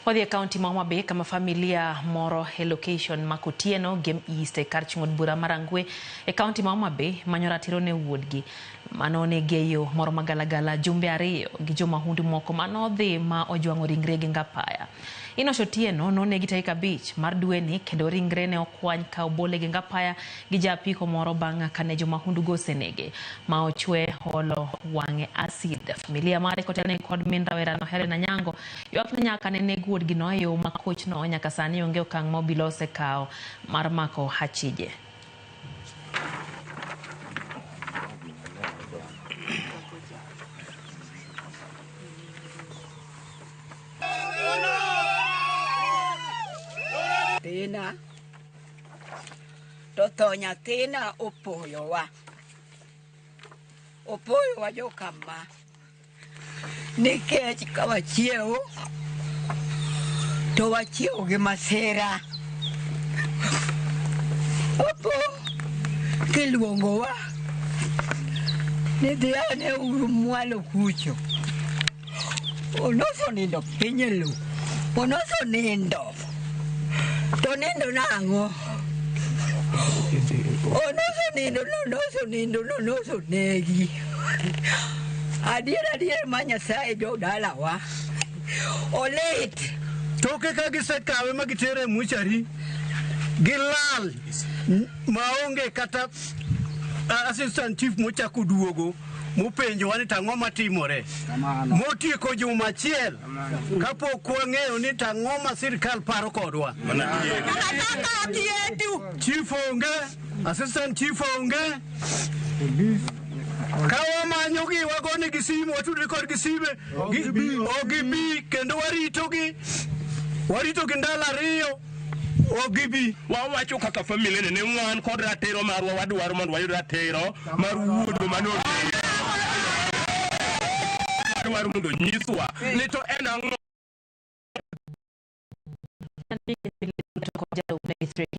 Wadhi e kaunti ma Homa Bay kama familia moro e location ma Kotieno, Gem East e kar chung' od bura ma Rangwe e kaunti ma Homa Bay manyo ratiro ne wuodgi mane onegi e yo moro magalagala jumbe ariyo gi jomahundu moko mane odhi ma ojwang'o ringre gi ngapaya. Enosh Otieno nonegi tarik abich mar dweni kendo ringre ne okwany ka obole gi ngapaya gi ja apiko moro bang' kane jomahundugo osenege ma ochwe olo wang'e acid. Familia mare kotelne kod min rawerano Helen Anyango ywak ni nyaka ne neg wuodgino e yo ma kochno nyaka sani onge okang' ma obila osekawo mar mako achije. Nyathina to tho nyathina opoyowa, opoyowa jokama nikech ka wachiewo to wachiewo gi masira. Opo kiluongowa ni dhi ane uru mwalo kucho. Onoso nindo piny e lo. Onoso nindo. To nindo nang'o? Onoso nindo, nonoso nindo, nonoso negi. Adier adier ma Nyasaye jodalawa. Olit. Toke ka gisekawe ma gitere e muchari, gilal maonge kata assistant chief mochako duogo mopenjowa ni tang'o matimore. Motieko juma achiel kapok wang'eyo ni tang'o ma sirkal paro kodwa. Chief onge, assistant chief onge. Ka wamanyogi wagonegi simu, watudre kodgi sime, ok gibi kendo waritogi, waritogi ndalo ariyo ok gibi. Wawacho kaka family ni ne wan kod ratiro marwa wadwaro mondo wayud ratiro mar wuodwa mane onegi. Wadwaro mondo onyiswa ni to en ang'o.